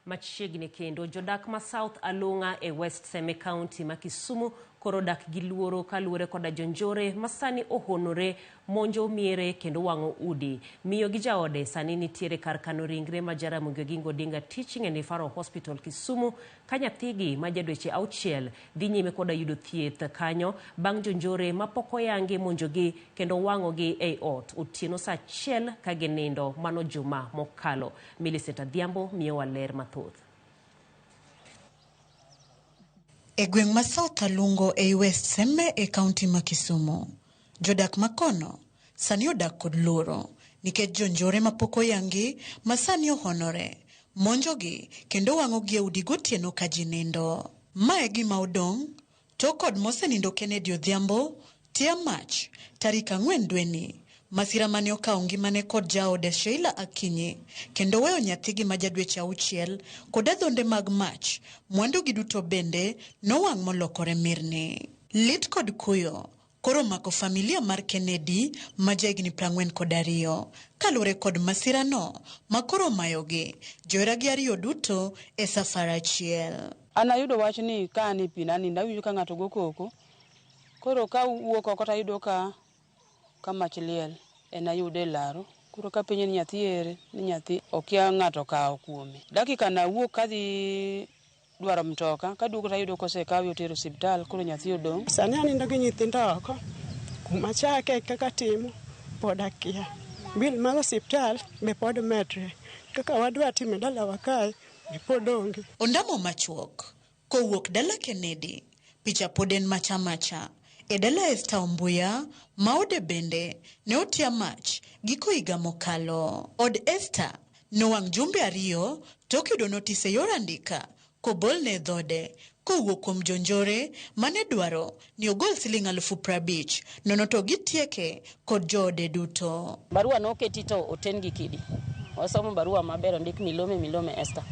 Machiegni kendo, jodak ma South Alunga e West Seme County ma Kisumu koro dak gi luoro kaluwore koda jonjore ma sani ohonore monjo miere kendo wang'o udi. Miyo gi jaode sani nitiere kar kano ringre ma Jaramogi Oginga Odinga Teaching and Referral Hospital Kisumu ka nyathigi ma ja dweche auchiel dhi nyime koda yudo thieth kanyo bang' jonjore ma pok oyangi monjogi kendo wang'ogi ei ot otieno saa achiel ka ginindo mano juma mokalo. Millicent Adhiambo miyowa ler mathoth. E gweng' ma South Alungo ei West Seme e kaunti ma Kisumu, jodak ma kono sani odak kod luoro nikech jonjore mapok oyangi ma sani ohonore monjogi kendo wang'ogi e udi gotieno ka ji nindo. Ma e gima odong' to kod mosenindo Kennedy Odhiambo tia mach tarik 4 dweni masira mane okawo ngimane kod jaode Sheila Akinyi kendo weyo nyathigi ma ja dweche 6 kod adhonde mag mach. Mwandugi duto bende nowang' molokore mirni. Lit kod kuyo koro omako familia mar Kennedy ma jahigni 42 kaluwore kod masirano ma koro omayogi joheragi ariyo duto e safar achiel. An ayudo wach ni ka an e pi nanindo awinjo ka ng'ato go koko. Koro ka wuok oko to ayudo ka mach liel en ayude e laro. Koro kapenje ni nyathi ere, ni nyathi okia ng'ato okawo kuome. Dakika no awuok kadhi dwaro mtoka, kaduogo to ayudo kosekawe oter osiptal, koro nyathi odong'. Sani anindo gi nyithindo oko, kuma chake kaka timo pod akia. Bill mar osiptal be pod medre. Kaka wadwa timo e dalawa kae be pod onge. Ondamo machuok kowuok dala Kennedy, picha pod en macha macha. E dala Esther Ombuya, ma ode bende ne otia mach giko higa mokalo. Od Esther nowang' jumbe 2 tok yudo notis e yor andika kobolne e dhode kowuok kuom jonjore mane dwaro ni ogol siling 50,000 nono to gitieke kod joode duto. Barua noketi to oten gi kidi. Wasomo barua maber ondik Milome Milome Esther.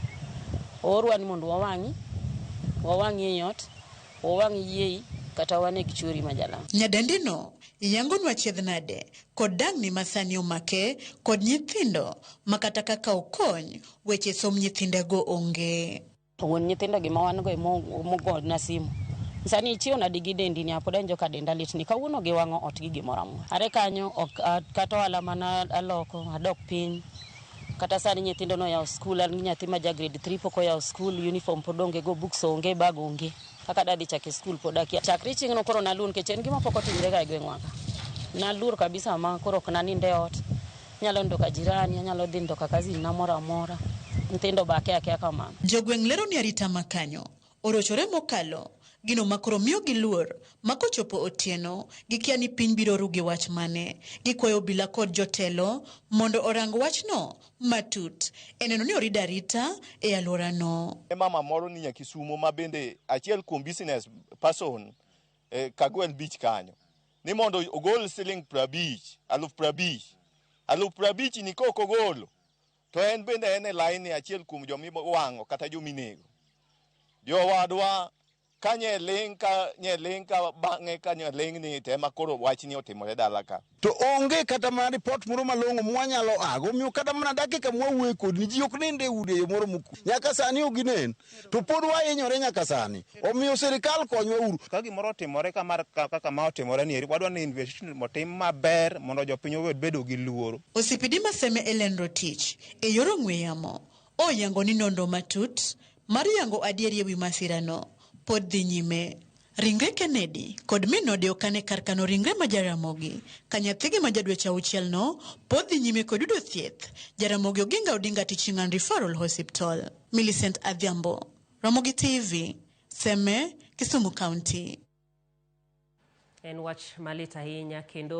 Oorwa ni mondo wawang'i, wawang'i e ot, wawang' yiei kata waneg chuori majalam. Nyadendino yangonwa chiedh nade kod dang'ni masani omake kod nyithindo ma kata kaka okony weche som nyithindego onge. Wuon nyithindo gima wan go emogona simu. Sani ichiew nadi gi dendi ni pod awinjo ka denda lit ni kawuono giwang'o ot gi gimoro amora. Are kanyo ok kata ohala mana aloko adok piny. Kata sani nyithindo noyawo skul, an gi nyathi ma ja grade 3 pok oyawo skul, uniform pod onge go, books onge, bag onge. Kaka dadhi chako e skul pod akia. Chakre chieng'no koro naluor nikech en gima pok otimre ga e gweng'wa ka. Naluor kabisa ma koro ok nanind e ot. Anyalo nindo ka jirani, anyalo dhi nindo ka cousin na moro amora. Nyithindo be akia akia kamano. Jogweng' lero ni arita ma kanyo orochore mokalo gino ma koro miyo giluor ma kochopo otieno gikia ni piny biro ru gi wach mane. Gikwayo obila kod jotelo mondo orang wachno matut e neno ni orid arita e alworano. Mama moro ni Nyakisumo ma bende achiel kuom business person Kagwel Beach kanyo ni mondo ogol siling 50, 50,000. 50,000 ni kok ogolo to en bende en e line achiel kuom joma iwang'o kata joma inego. Jowadwa ka nye ling' ka bang'e ka nye ling' ni to ema koro wachni otimore dala ka. To onge kata mana ripot moro malong'o mwanyalo ago, omiyo kata mana dakika mwawuoye kodni ji ok nind e udi e yo moro mokwe. Nyaka sani ok ginen, to pod wahinyore nyaka sani. Omiyo sirikal konywa uru. Ka gimoro otimore kaka ma otimore ni eri, wadwa ni investigation otim maber mondo jopiny owed bedo gi luoro. OCPD Maseme Ellen Rotich e yor ong'we yamo oyango ni nonro matut mar yango adieri ewi masirano pod dhi nyime. Ringre Kennedy kod min ode okane kar kano ringre ma Jaramogi ka nyathigi ma ja dweche 6 no pod dhi nyime kod yudo thieth Jaramogi Oginga Odinga Teaching and Referral Hospital. Millicent Adhiambo, Ramogi TV, Seme, Kisumu County. En wach malit ahinya kendo